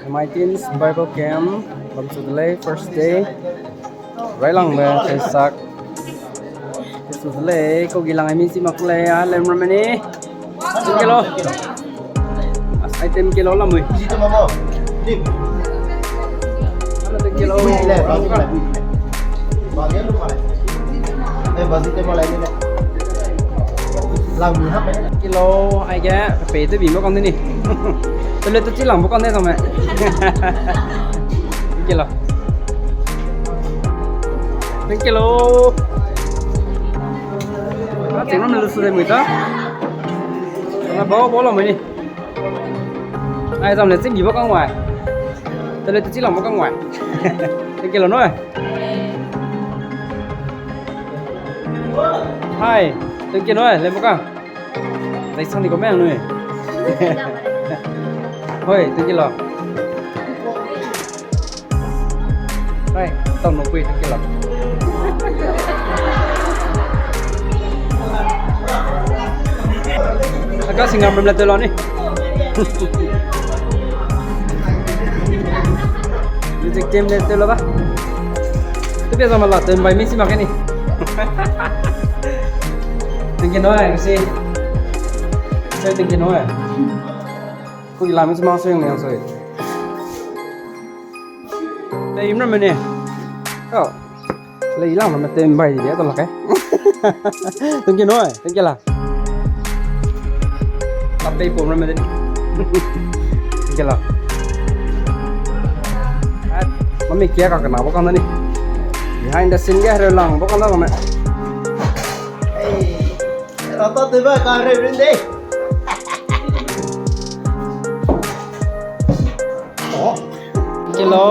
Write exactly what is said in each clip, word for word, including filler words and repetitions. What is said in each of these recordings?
My Teens Bible Camp, bam su de lei, first day. Railangbe, Kaisak. Su de lei, kau gi lang ai mi si mak lei, a lem ram mene. Kelo. As item kelo lamui. Kelo. Kelo, aige, pe te bi mo kang de ni. Tele te chi lang bo kang de zame. Kelo. Thank you lo. A, ching ram le su de mui ta. Na bau bau lo mui ni. Ai, zam le ching gi bau kang wai. Tele te chi lang bau kang wai. Thank you lo noi. Hai, thank you noi, le bau kang. Dai sang di ko meng nui. Hoi, thank you lo. Hai, tau no pui, thank you lo. Aka singam ram la te lo ni. Music team le te lo ba. Tu bia zama la te mbai mi si mak ni. Thank you noi, kasi. Sai thank you noi. Kui la mi si mak sai yang sai. Te im ram mene. Kau. Le ilang ram te mbai di de to la kai. Thank you noi, thank you la. Tapei pum ram mene. Thank you la. At, mami kia ka kana bo kang da ni. Behind the scene ge hre lang bo kang da me. Hey. Rata te ba ka re rin de. Kelo.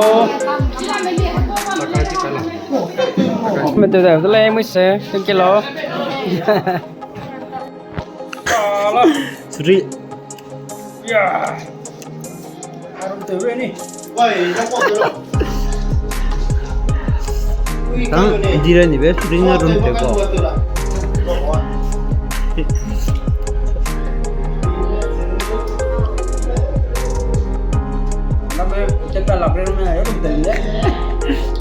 Me te da le mui se, kelo. Suri. Ya. Arum te re ni. Tang di re ni be, suri na rum te ko. Lame, kita lak re rum na, rum te ni de.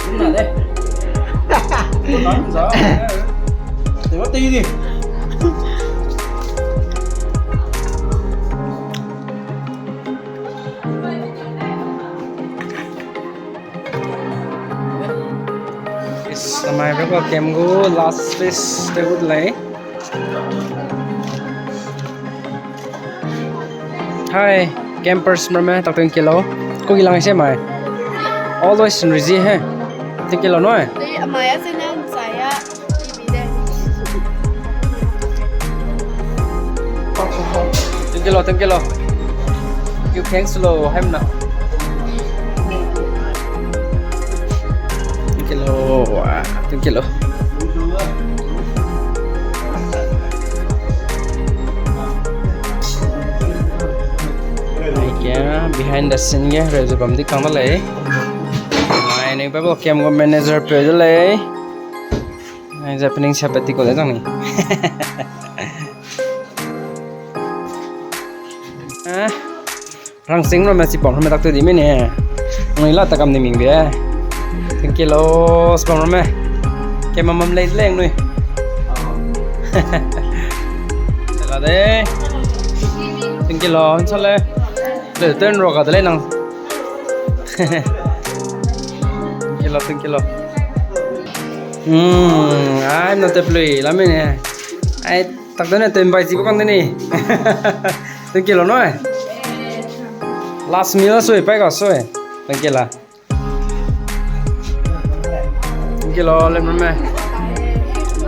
Rum na de. Rum na, rum za. Te wa te ni. Is my Bible camp gu last space te gu de lei. Hi, campers merme, tak thank you lo. Kau gi lang se mai. Always in rezi he. Thank you lo noi. Dei amai a se na sai a. Thank you lo, thank you lo. Thank you, thanks lo, hem na. Thank you lo, wa, thank you lo. Ai kia, behind the scene ge, re ze bam di kang da lei. Ai, ne Bible camp gu manager pe de lei. Ai, ze pening sia peti ko de zang ni. Eh, rang sing ramme chipam ramme tak tu di me ne. Ngai la ta kam ni ming be. Thank you lo, chipam ramme. Ke mamam lei leng nui. Sela de. Thank you lo, sale. Le ten ro ka de lei nang. Thank you lo, thank you lo. Hmm, ai, no te plui, la me ne. Ai, tak dene te mbai zi bo kang dene. Thank you lo noi. Last meal sui, pai ga sui. Thank you la. Thank you lo, lem me.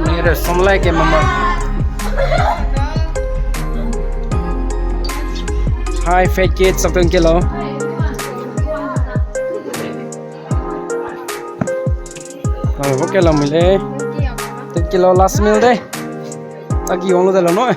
Ni re song like mama. Hi, fat kids, thank you lo. Ah, okay lo, mui le. Thank you lo, last meal de. Taki wang lo de lo noi.